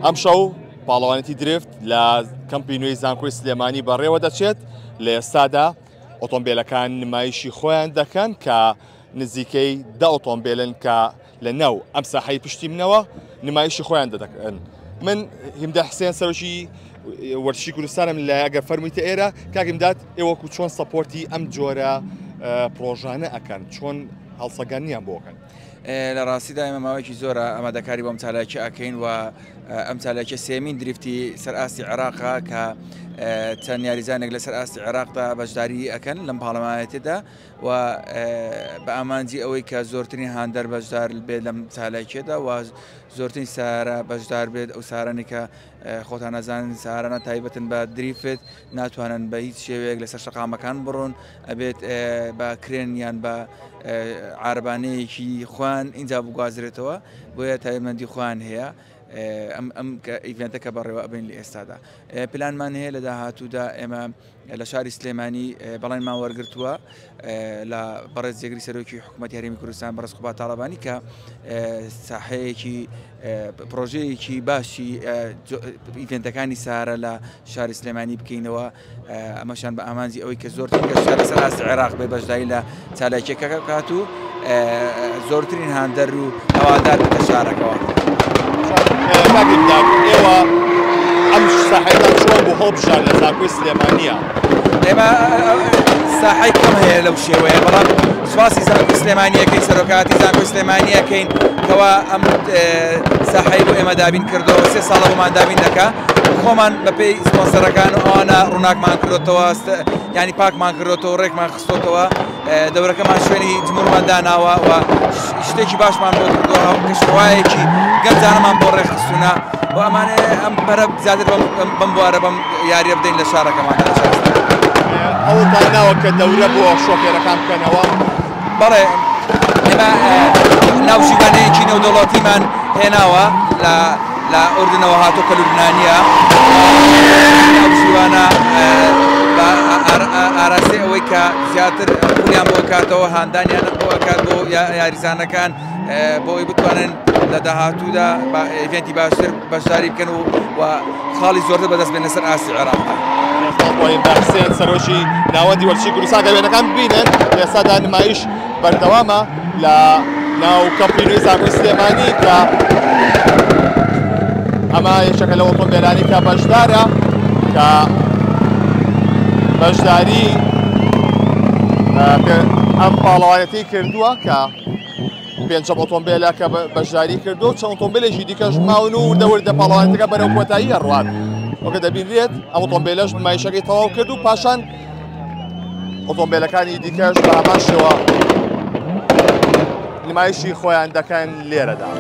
ئەمشەو پاڵەوانێتی drift لە کەمپی نوێی زانکۆی سلێمانی بەڕێوە دەچێت. لە ئێستادا ئۆتۆمبیلەکان نمایشی خۆیان دەکەن کە نزیکەی 10 ئۆتۆمبیلن کە لە ناو ئەم ساحەی پشتی منەوە نمایشی خۆیان دەدەکەن. من هیمدا حسێن سەرۆکی وەرزشی کوردستانم لە ئەگەر فەرموویتە ئێرە کاک ئیمداد ئێوەکو چۆن support ی ئەم جۆرە پرۆژانە ئەکەن، چۆن هەڵسەگەنیان بۆ ئەکەن؟ لە ڕاستیدا ئێمە ماوەیەکی زۆرە ئامادەکاری بۆ ئەم چالاکیە ئەکەین و ئەم چالاکیە سێمین drift ی سەر ئاستی عێراقە کە چەند یاریزانێک لەسەر ئاستی عێراقدا بەشداری ئەکەن لەم پاڵەوانێتیدا و بە ئامانجی ئەوەی کە زۆرترین هاندەر بەشدار بێت لەم چالاکیەدا و زۆرترین سارە بەشدار بێت، ئەو سارانی کە خۆتان ئەزانن سارانە تایبەتن بە drift، ناتوانن بە هیچ شێوەیەک لەسەر شەقامەکان بڕۆن، ئەبێت بە کرێن یان بە عارەبانەیەکی خۆیان ئینجا بگوازرێتەوە، بۆیە تایبەتمەندی خۆیان هەیە. ئەم ئەم event ە کە بەڕێوە ئەبین لە ئێستادا پلانمان هەیە لە داهاتوودا ئێمە لە شاری سلێمانی بەڵێنمان وەرگرتووە لە بەڕێز جێگری سەرۆکی حکوومەتی هەرێمی کوردستان بەڕێز قوباد تاڵەبانی کە ساحەیەکی پرۆژەیەکی باشی event ەکانی سارە لە شاری سلێمانی بکەینەوە، ئەمەشان بە ئامانجی ئەوەی کە زۆرترین گەشتیار لەسەر ئاستی عێراق بێ بەشداری لە چالاکیەکە بکات و زۆرترین هاندەر و هەوادار بێتە شارەکەوە. کاک ئیمداد، ئێوە ئەم ساحەتان چۆن بۆ هەڵبژارد لە زانکۆی سلێمانییە؟ ئێمە ساحەی کەم هەیە لەو شێوەیە، بەڵام سوپاسی زانکۆی سلێمانیەکەین، سەرۆکایەتی زانکۆی سلێمانیەکەین کەوا ئەم ساحەی بۆ ئێمە دابین کردەوە، 3 ساڵە بۆمان دابین دەکا. خۆمان بەپێی سپۆنسەرەکان و ئەوانە ڕووناکمان کردۆتەوە، ینی پاکمان کردۆتەوە، ڕێکمان خستۆتەوە، دەورەکەمان شوێنی جمورمان داناوە و شتێکی باشمان بۆ کردووە، کەشوهەوایەکی گەنجانەمان بۆ ڕێکخستوونە و ئەمانە ئەم پەرە زیاتر بەم بوارە بەم یاریە بدەین لە شارەکەماندا لە شارستان. ئەوەتان ناوە کە دەورە بۆ شۆفێرەکان بکەنەوە؟ بەڵێ، ئێمە ناوژیوانەیەکی نێودەوڵەتیمان هێناوە لە ئوردنەوە هاتۆ کە لوبنانیە. ناوژیوانە بە ئاراستەی ئەوەی کە زیاتر پولیان بۆ کاتەوە، هاندانیان بۆ ئەکات بۆ یاریزانەکان بۆ ئەوەی بتوانن لە داهاتوودا event ی باشتر بەشداری بکەن و خاڵی زۆرتر بەدەست بێن لەسەر ئاستی عێراقدا. حسێن سەرۆکی ناوەندی وەرزشی کوردستان کە وێنەکان ببینن ئێستادا نمایش بەردەوامە لە ناو کەمپی نوێی زانکۆی سلێمانی کە ئەمە یەکێکە لە ئۆتۆمبیلانی کە بەشدارە کە بەشداری ئەم پاڵەوانێتی کردووە کە پێنجەم ئۆتۆمبیلە کە بەشداری کردو چەند ئۆتۆمبیلێکی دیکەش ماون و وردە وردە پاڵەوانێتەکە بەرەو کۆتایی ئەڕوات. وەکە دەبینرێت ئەم ئۆتۆمبیلەش نمایشەکەی تەواو کرد و پاشان ئۆتۆمبیلەکانی دیکەش بە هەمان شێوە نمایشی خۆیان دەکەن لێرەدا.